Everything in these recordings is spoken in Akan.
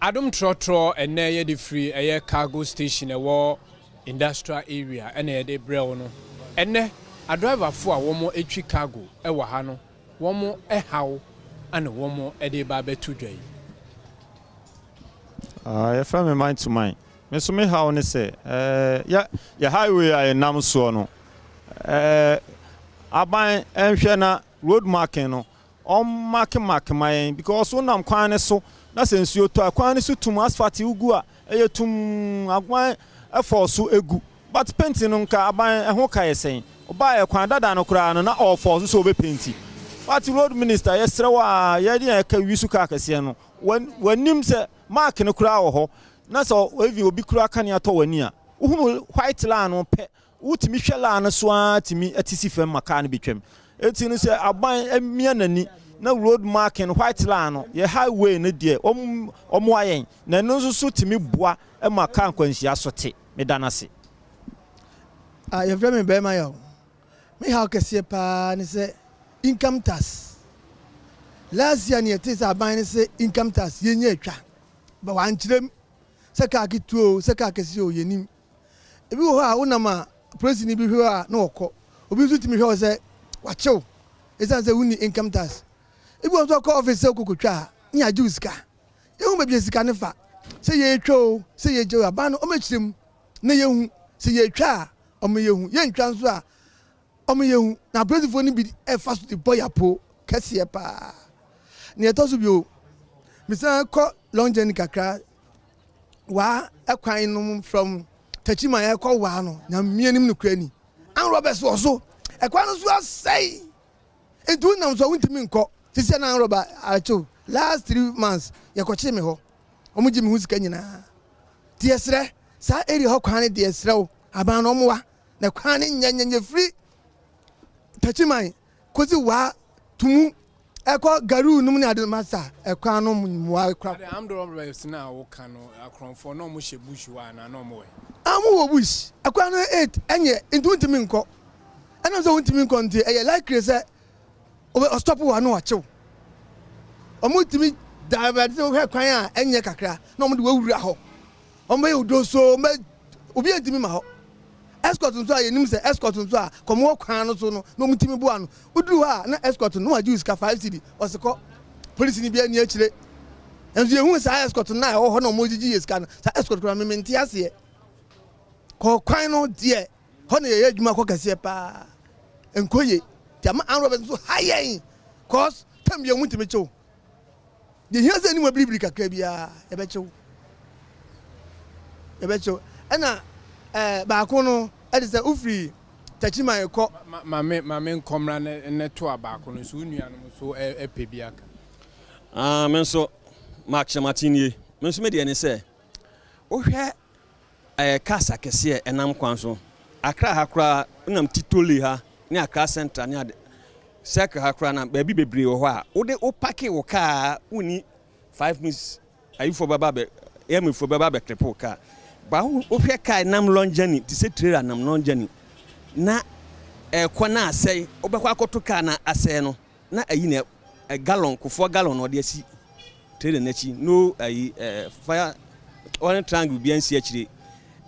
Adom trɔtrɔ ɛnɛ yɛde firi ɛyɛ cargo station ɛwɔ Industrial Area ɛna yɛde brɛ wo no. Ɛnɛ adriverfoɔ a wɔn atwi cargo ɛwɔ ha no, wɔn ɛhaw ɛna wɔn ɛde ba abɛto dwa yi. Yɛfrɛ me Man to Man. Me nso me haw ne sɛ yɛ highway a yɛnam soɔ no, aban nhwɛ na road marking no, ɔmmark mark ma yɛn, because wonam kwan ne so na sɛ nsuo tɔ a, kwan ne so tum, asphalt wogu a ɛyɛ tum, agwan ɛfɔ so egu, but painting no nka aban ɛho ka yɛ sɛn? Ɔbaa yɛ kwan dada no koraa no na ɔfɔ so sɛ ɔbɛ paint, but Road Minister, yɛsrɛ wɔ a yɛde yɛn ka wi so kaa kɛseɛ no, wɔnim sɛ mark no koraa wɔ hɔ na sɛ evi obi koraa kanea tɔ w'ani a, wohunu white line no pɛ, wotumi hwɛ line no so ara, tumi ɛte si fam ma kaa no bi twam. Eti no sɛ aban emia n'ani na road marking, white line no, yɛ highway no deɛ, wɔn ayɛn na ɛno nso so tumi boa ma kaa nkwanhyia so te. Meda n'ase. Ah, yɛfrɛ me bɛrima yɛ o. Me haw kɛseɛ paa ne sɛ income tax. Last year ne yɛte sɛ aban ne sɛ income tax yɛnyɛ atwa ba, wankyerɛ m sɛ kaa ketewa o, sɛ kaa kɛseɛ o, yɛnim. Ebi wɔ hɔ a wonam a, polisini bi hwɛ a na wɔkɔ. Obi nso tumi hwɛ wɔ sɛ wakyew ɛsiane sɛ wonni income tax. Ebi wɔ nso akɔ office sɛ wokɔkɔtwa a, ne yɛagye wo sika. Yɛhu baabi a sika ne fa, sɛ yɛtwa o, sɛ yɛgye o. Aban no ɔmɛkyerɛ mu na yɛhu sɛ yɛtwa a ɔmo yɛhu, yɛntwa nso a ɔmo yɛhu. Na apolisifoɔ no bi ɛfa so de bɔ yapo kɛseɛ paa. Nea ɛtɔ so bio, mesan kɔ long journey kakra waa ɛkwan no from Techiman ɛkɔ Waa no, Nyamea nim no kura ni anrɔbɛ so wɔ so, ɛkwan no so asɛe, nti wonam so a wontumi nkɔ. Sisi na anrɔba akyew last 3 months, yɛkɔkye me hɔ, ɔmo gye me ho sika nyinaa. Nti yɛsrɛ saa area hɔ kwan no deɛ, yɛsrɛ wo, aban no ɔmoa na kwan no nyɛnyɛnyɛ firi Techiman kosi Waa tumu ɛkɔ Garu nom ne ade masa, ɛkwan no mmoa kora. Ade armed robbers na woka no, akorɔmfoɔ na ɔmo hyɛ bush hɔ anaa na ɔmo wɔ? Amo wɔ bush. Ɛkwan no eight ɛnyɛ, nti wontumi nkɔ. Ɛnam sɛ wontumi nkɔ nti, ɛyɛ likely sɛ ɔbɛ ɔstop wɔ ano wakyew. Ɔmo tumi divert sɛ wohwɛ kwan a ɛnyɛ kakra na ɔmo de wawura hɔ, ɔmo bɛyɛ odo so, ɔmo bɛ obi ntumi ma hɔ escort nso a yɛnim sɛ escort nso a kɔmɔ wɔ kwan no so no na ɔmo tumi boa no. Woduru hɔ a na escort no na wagye wo sika 5 cedi, ɔsi kɔ, polisi ni bi ani akyire nso yɛhu saa escort no a ɛwɔ hɔ na ɔmo gyegye yɛ sika no. Saa escort koraa meme nte aseɛ. Kɔ kwan no deɛ, hɔ na yɛyɛ adwuma kɔ kɛseɛ paa, nkɔ ye nti ama armed robbers nso ha yɛn, cause tam bi ɔmo ntumi kyew deɛ hia sɛ anim abiribiri kakra biara, yɛbɛkyew, yɛbɛkyew. Ɛna baako no ɛde sɛ wofiri Techiman kɔ. Maame nkɔmra ne to a baako no nso, wo nuanom nso ɛpɛ bi aka. Ah, me nso makyerɛmate nie. Me nso me deɛ ne sɛ wohwɛ ɛyɛ cars akɛseɛ ɛnam kwan so Accra ha koraa, wonam Titoli ha ne Accra Central ne ade Circle ha koraa na baabi bebree wɔ hɔ a wode wo park wo kaa, wonni 5 minutes, ayifoɔ bɛba bɛ yɛmifoɔ bɛba bɛclip wo kaa ba. Wohwɛ kaa nam long journey te sɛ trailer nam long journey na ɛkɔ na asɛe, wobɛkɔ akɔto kaa na asɛe no na ayi na gallon kofoɔ gallon na ɔde asi trailer n'akyi no, ayi fire wɔne triangle bi ansi akyire.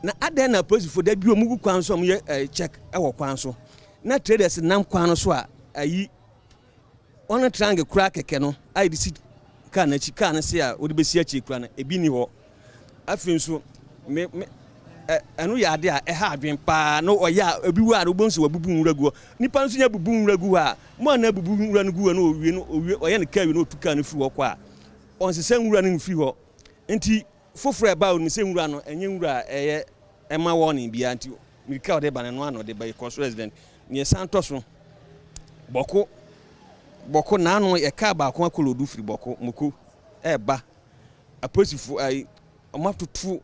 Na adan na apolisifoɔ da bi wɔn gu kwan so a wɔyɛ check ɛwɔ kwan so na traders nam kwan no so a, ayi wɔne triangle kura kɛkɛ no a yɛde si kaa n'akyi, kaa no se a wɔde bɛsi akyire kura no, ebi ni hɔ. Afei nso me ɛ ɛno yɛ ade a ɛha adwen paa na ɔyɛ a ebi wɔ a wobɛhu sɛ wabubu nwura gu hɔ. Nipa nso nya bubu nwura gu hɔ a, mo a na bubu nwura no gu hɔ no, owie no, owie ɔyɛ ne kaa wie no, otu kaa no firi hɔ kɔ a, ɔnsesa nwura no mfiri hɔ. Nti foforɔ ɛba onim sɛ nwura no ɛnyɛ nwura a ɛyɛ ɛma wɔne biara, nti mirika a ɔde ba no, ɛno ano ɔde ba yi kɔ so resident. Nea ɛsan tɔ so, Bawku, Bawku n'ano yɛ kaa baako akɔload firi Bawku moko ɛɛba, apolisifoɔ ayi ɔmo atoto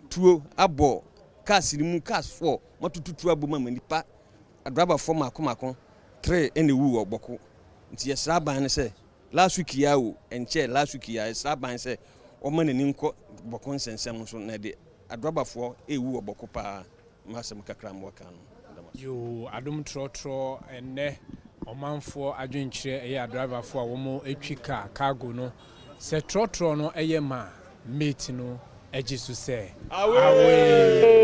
tuo abɔ cars no mu, cars four ɔmo atoto tuo abɔ mu ama nipa adrabafoɔ mako mako three ɛna ewu wɔ Bawku. Nti yɛsrɛ aban no sɛ last week yi a o nkyɛn last week yi a, yɛsrɛ aban sɛ ɔma n'ani nkɔ Bawku nsɛnsɛm no so na ɛde adrabafoɔ ewu wɔ Bawku paa. Mmasɛm kakra mo wɔka no. Yoo, Adom trɔtrɔ ɛnnɛ ɔmanfoɔ adwenkyerɛ ɛyɛ adriverfoɔ a wɔn atwi kaa cargo no. Sɛ trɔtrɔ no yɛ ma a, mate no gye so sɛ, Away!